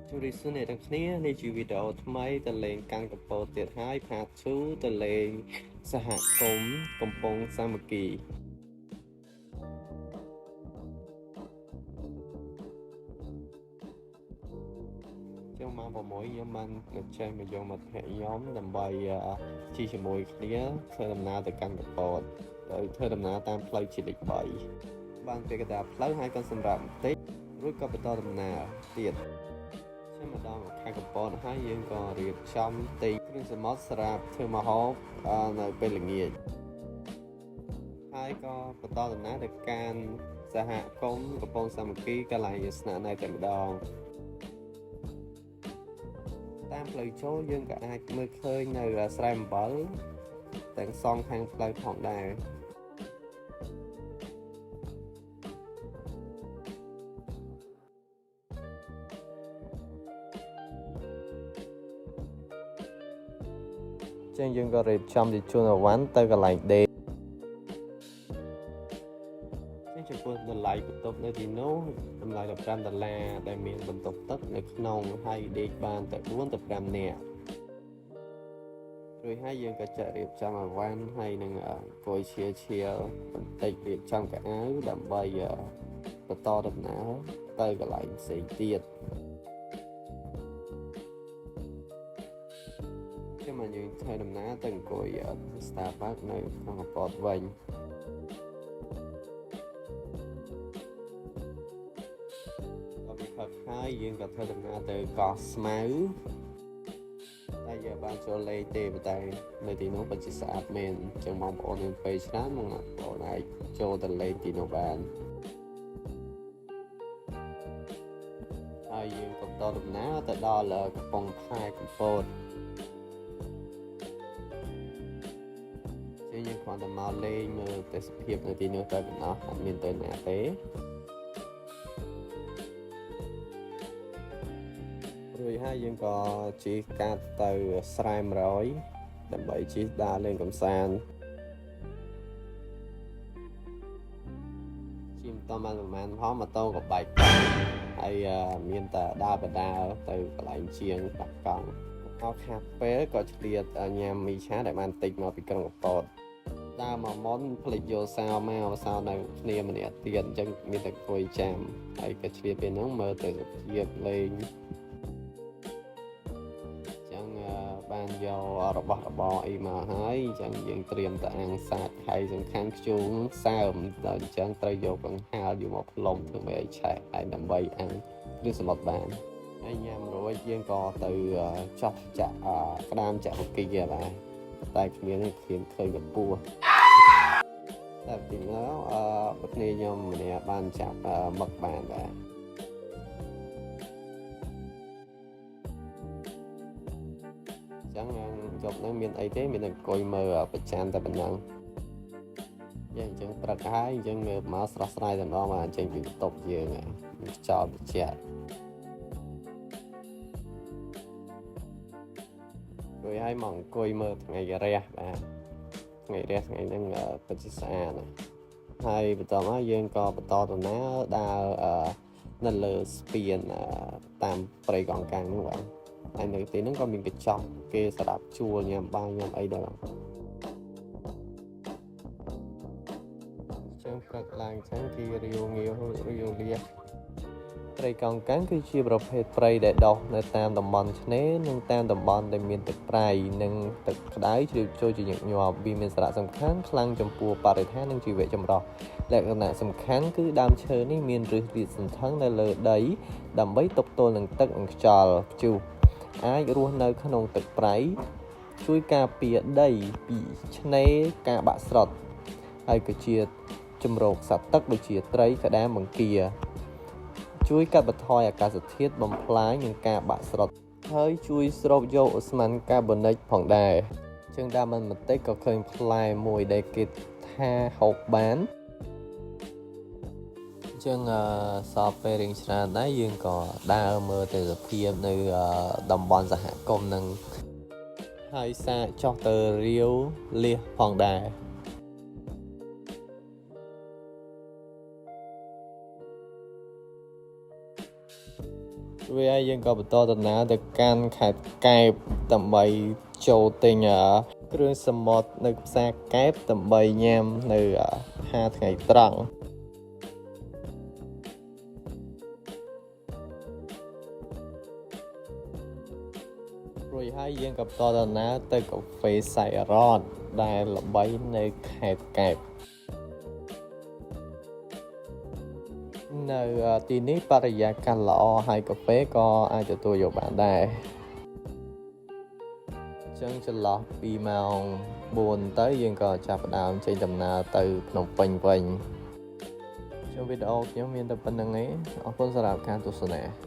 ជម្រាបសួរអ្នកទាំងគ្នានេះជាវីដេអូថ្មីទៅលេងកាន់កំពតទៀតហើយ Part 2ទៅលេងសហគមន៍កំពង់សាមគ្គីចឹងម៉ោង6ខ្ញុំបានមកចេះមកយកមិត្តភក្តិខ្ញុំដើម្បីជិះជាមួយគ្នាធ្វើដំណើរទៅកាន់កំពតដោយធ្វើដំណើរតាមផ្លូវជាតិលេខ3បានពេលកណ្ដាលផ្លូវហើយក៏សម្រាប់បន្តិចរួចក៏បន្តដំណើរទៀត ខ្ញុំមកដល់ខេត្តកំពតហើយយើងក៏រៀបចំទិញគ្រឿងសមុទ្រសម្រាប់ធ្វើម្ហូបនៅពេលល្ងាចហើយក៏បន្តដំណើរទៅកាន់សហគមន៍កំពង់សាមគ្គីកន្លែងយើងស្នាក់នៅតែម្ដងតាមផ្លូវចូលយើងក៏អាចមើលឃើញនៅស្រែអំបិលទាំងសងខាងផ្លូវផងដែរ ចឹងយើងក៏រៀបចំជាជួនអវ៉ាន់ទៅកន្លែងដេកចឹងចំពោះតម្លៃបន្ទប់នៅទីនោះតម្លៃ15ដុល្លារដែលមានបន្ទប់ទឹកនៅក្នុងហើយដេកបានតែ4ទៅ5នាក់រួចហើយយើងក៏ចាក់រៀបចំអវ៉ាន់ហើយនឹងអង្គុយឈៀឈៀបន្តិចរៀបចំកៅអៅដើម្បីបន្តដំណើរទៅកន្លែងផ្សេងទៀត ខ្ញុំមកយើងធ្វើដំណើរទៅអង្គុយ Starbucks នៅក្នុងកំពតវិញដល់ពេលផឹកហើយយើងក៏ធ្វើដំណើរទៅកោះស្មៅតែយើងបានចូលលេងទេប៉ុន្តែនៅទីនោះពិតជាស្អាតមែនអញ្ចឹងបងប្អូនមានពេលច្រើនបងប្អូនអាចចូលទៅលេងទីនោះបានហើយយើងក៏បន្តដំណើរទៅដល់កំពង់ផែកំពត ជាងយើងគ្រាន់តែមកលេងមើលទេសភាពនៅទីនោះតែប៉ុណ្ណោះអត់មានទៅណាទេរួចហើយយើងក៏ជិះកាត់ទៅស្រែ100ដើម្បីជិះដើរលេងកម្សាន្តជិះមិនតបានប្រហែលផងម៉ូតូក៏បែកកង់ហើយមានតែដើរបដើទៅកន្លែងជាងបាក់កង់អត់ខាតពេលក៏ឆ្លៀតញ៉ាំមីឆាដែលបានទិញមកពីក្រុងកំពតដើរមកមុនភ្លេចយកសោមកសោនៅគ្នាម្នាក់ទៀតអញ្ចឹងមានតែអង្គុយចាំហើយក៏ឆ្លៀតពេលហ្នឹងមើលទៅភាពលេងអញ្ចឹងបានយករបស់របរអីមកហើយអញ្ចឹងយើងត្រៀមទៅអាំងសាច់ហើយសំខាន់ខ្ជូងសើមដល់អញ្ចឹងត្រូវយកកង្ហាលយកមកផ្លុំធ្វើម៉េចឲ្យឆេះហើយដើម្បីអាំងគ្រឿងសមុទ្របានហើយញ៉ាំរួចយើងក៏ទៅចោះចាក់ក្តាមចាក់បគីបាទតែគ្មានទេគ្មានឃើញកម្ពស់តែទីនោះអឺបើគ្នាខ្ញុំម្នាក់បានចាប់មឹកបានបាទអញ្ចឹងយប់ហ្នឹងមានអីទេមានតែអង្គុយមើលប្រចាំតែប៉ុណ្ណឹងយ៉ាងអញ្ចឹងព្រឹកហើយអញ្ចឹងងើបមកស្រស់ស្រាយតែម្ដងបាទចេញពីបន្ទប់យើងខ្យល់ត្រជាក់រួចហើយមកអង្គុយមើលថ្ងៃរះបាទថ្ងៃរះថ្ងៃហ្នឹងពិតជាស្អាតណាស់ហើយបន្តមកយើងក៏បន្តដំណើរដើរនៅលើស្ពានតាមព្រៃកោងកាងហ្នឹងបាទហើយនៅទីហ្នឹងក៏មានកញ្ចក់គេសម្រាប់ជួលញ៉ាំបាយញ៉ាំអីដែរបាទចឹងព្រឹកឡើងចឹងគេរាវងាវរាវលះព្រៃកោងកាងគឺជាប្រភេទព្រៃដែលដុះនៅតាមតំបន់ឆ្នេរនិងតាមតំបន់ដែលមានទឹកប្រៃនិងទឹកក្តៅជ្រាបចូលជាញឹកញាប់វាមានសារៈសំខាន់ខ្លាំងចំពោះបរិស្ថាននិងជីវៈចម្រុះលក្ខណៈសំខាន់គឺដើមឈើនេះមានឫសលាតសន្ធឹងនៅលើដីដើម្បីទប់ទល់នឹងទឹកនិងខ្យល់ព្យុះអាចរស់នៅក្នុងទឹកប្រៃជួយការពារដីពីឆ្នេរការបាក់ស្រុតហើយក៏ជាជំរកសត្វទឹកដូចជាត្រីក្តាមបង្គាជួយកាត់បន្ថយអាកាសធាតុបំផ្លាញនិងការបាក់ស្រុតហើយជួយស្រូបយកឧស្ម័នកាបូនិកផងដែរជាងដើមមិនបន្តិចក៏ឃើញផ្លែមួយដែលគេថាហូបបានអញ្ចឹងសពពេលរៀងច្រើនដែរយើងក៏ដើរមើលទេសភាពនៅតំបន់សហគមន៍នឹងហើយសាកចុះទៅរាវលះផងដែរ វាហើយយើងក៏បន្តដំណើរទៅកាន់ខេត្តកែបដើម្បីចូលទិញអឺគ្រឿងសមុទ្រនៅផ្សារកែបដើម្បីញ៉ាំនៅហាថ្ងៃត្រង់ រួចហើយយើងក៏បន្តដំណើរទៅកាហ្វេសៃរ៉តដែលល្បីនៅខេត្តកែបនៅទីនេះបរិយាកាសល្អហើយកាហ្វេក៏អាចទទួលយកបានដែរចឹងចន្លោះពីម៉ោង4ទៅយើងក៏ចាប់ផ្ដើមចេញដំណើរទៅភ្នំពេញវិញចឹងវីដេអូខ្ញុំមានតែប៉ុណ្្នឹងឯងអរគុណសម្រាប់ការទស្សនា។